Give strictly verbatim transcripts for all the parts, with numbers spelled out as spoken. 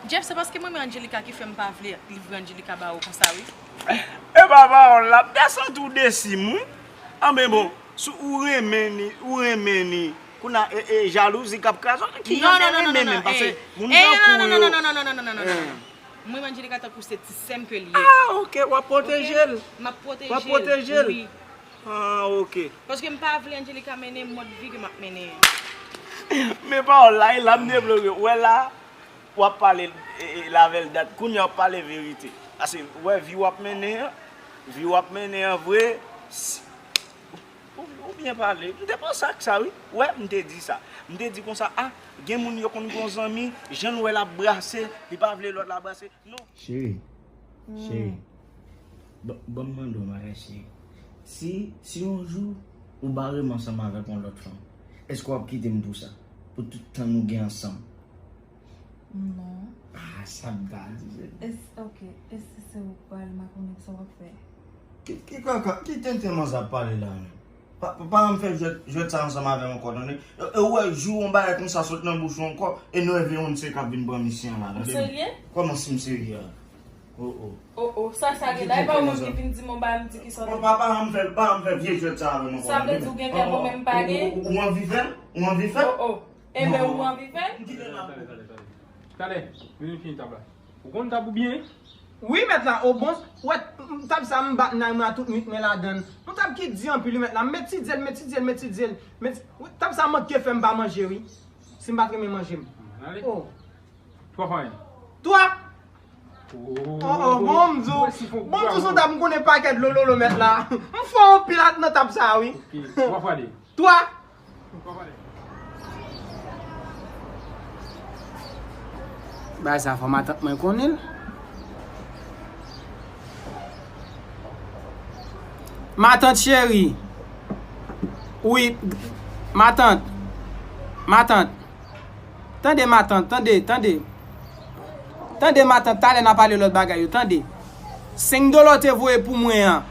Jeff, se paske m renmen Angelica ki fè m pa vle livre Angelica ba ou konsa, wi. E pa pawòl la, m te santi w desi m, wi. Anben bon, si w renmen ni, ou renmen ni, kounye a, e, e, jalouzi k ap kraze w, ki jan de renmen menm, paske moun tankou yo. Non, non, non, non, non, non, non, non, non, non, non, non, non, non, non. Mwen, Angelica tankou se ti sè m ke l ye. Ah, ok, w ap pwoteje l. M ap pwoteje l, wi. Ah, ok. Paske m pa vle Angelica mennen mòd vi ke m ap mennen an. Men pawòl la, e la m devlope. Ou wè la, w ap pale, e, e, l avè l dat. Kounye a w ap pale verite. Paske, ou wè, vi w ap mennen an, vi w ap mennen an vre, si, ou, ou byen pale. M te panse ak sa, wi. Ou wè, m te di sa. M te di konsa, ah, gen moun yo konn gon zanmi, jan l wè l ap brase, li pa vle lòt la brase. Non. Cheri, cheri, ban ban m mande w yon bagay, cheri. Si, si yon jou ou bare m ansanm avèk yon lòt fanm, èske w ap kite m pou sa? Pou tout tan nou gen ansanm? Non. Ah, sa m ta di, cheri. Es, ok, èske se ou k pral, m pa konnen sa w ap fè. Ki, ki kaka, ki tenten manzè ap pale la menm? Pa, pa, pa janm fè jwèt, jwèt sa ansanm avè m ankò, tande? E, e ou wè, jou yon bagay konsa sot nan bouch ou ankò, e nou enveye yon nèg k ap vin pran misye an la, tande? Ou serye? Kòman si m serye a? Oh, oh. Oh, oh, sa, sa gen la, e pa ou menm ki vin di m yon bagay, m di ki sa. Bon, pa, pa janm fè, pa janm fè vye jwèt sa avè m ankò, tande? Sa vle di ou gen kè bon, men m pa gen? Ou, ou, ou anvi fè l? Ou anvi fè l? Oh, oh. Enben, ou anvi fè l? Talè, talè, talè, talè. Talè, vin fini tab la. Ou konn tab ou byen? Wi, mèt la, o bon, w wè, m, tab sa m bat nan men an tout nwit mwen ladan l. Yon tab ki di anpil, wi, mèt la. M etidye l, m etidye l, m etidye l. Met, wi, tab sa manke fè m pa manje, wi. Si m pa t renmen manje m. Ale. Oh. Twa fwa. Twa? Oh, oh, bon, m di w, bon, m di w, se yon tab m konnen pakèt lololo, mèt la. M fò anpil ak nan tab sa, wi. Ok, twa fwa de. Twa. Bagay sa fò matant mwen konnen l. Matant cheri. Wi, matant. Matant. Tande matant, tande, tande. Tande matant, talè n a pale lòt bagay yo, tande. Senk dola w te voye pou mwen an.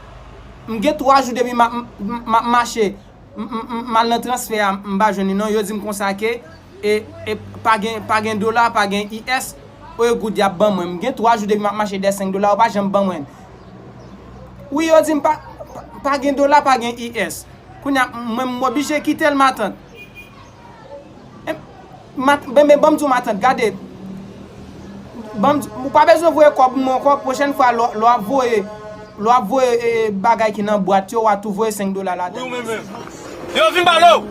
M gen twa jou depi m ap, m, m, m ap mache. M, m, m, m al nan transfè a, m pa jwenn li non. Yo di m konsa ke, e, e, pa gen, pa gen dola, pa gen I S. Oye goud y ap ban mwen. M gen twa jou depi m ap mache dèyè senk dola, yo pa janm ban mwen. Wi, yo di m pa, pa, pa gen dola, pa gen I S. Kounye a, mwen, m oblije kite l, matant. E, mat-, ben, ben, ban m di w, matant, gade. Ban m di, ou pa bezwen voye kòb mwen ankò, pwochèn fwa, lè w, lè w ap voye, lè w ap voye, e, e, bagay ki nan bwat yo, w a tou voye senk dola ladan l. Wi, ou menm menm. Yo, vin pale w.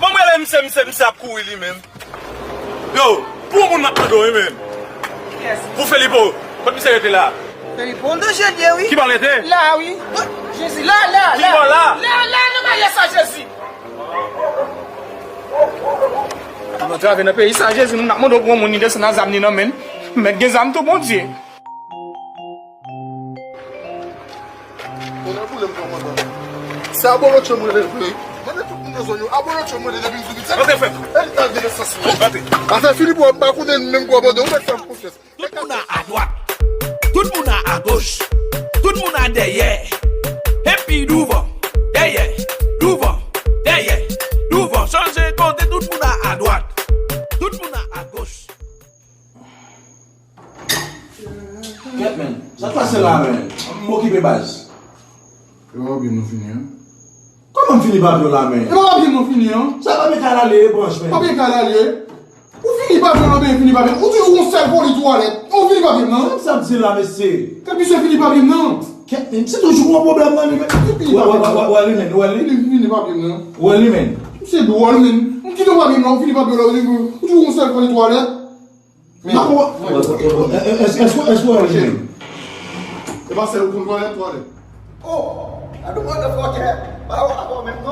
Bon, mwen rele misye, misye, misye ap kouri li menm. Yo, pou yon moun m ap mande w, wi, menm. Pou Felipo, kot misye rete la? Felipo, yon danje l ye, wi. Ki bò l rete? La, wi. Jezi, la, la, la. Ki bò la? La, la, nan maryaj sa, Jezi. Moun antrave nan peyi sa, Jezi, moun ap mande w pou yon moun, li desann ak zam li nan men l. Mèt gen zam tou, Bondye. Konnen boule m kòmandan. Se abolotcho m rele vre. Mande tout moun nan zòn yo, abolotcho m rele depi m tou piti. Antre, frè m. E li ta vin nan sans mwen. Antre. Afè Filipo, m pa konnen menm kòmandan, ou mèt fè m konfyans. Tout moun a adwat. Tout moun a agoch. Tout moun a dèyè. Epi douvan, dèyè, douvan, dèyè, douvan. Chanje kote, tout moun a adwat. Tout moun a agoch. Kèt, men. Sa k pase la, men? M okipe baz. E pa papye nou fini an? Kòman m fini papye w la, men? E pa papye nou fini an? Sa papye kay la li ye, branch, men. Papye kay la li ye. Ou fini papye w la oubyen fini papye w? Ou di ou gon sèl voli twalèt. Ou fini papye m nan? Sa m di la, mesye. Kèt, misye fini papye m nan. Kèt, men, se toujou gon pwoblèm nan li, men. Ou fini papye m nan. Ou wè li, men, ou wè li? Li fini papye m nan. Ou wè li, men. Misye dwòl, men. M kite w papye m nan, ou fini papye w la, ou di ou gon sèl voli twalèt. Men, èske, èske, èske w wè li menm? E pa sèl ou konn twalèt, twalèt. Oh, gade motherfucker, pa wè avè w menm non.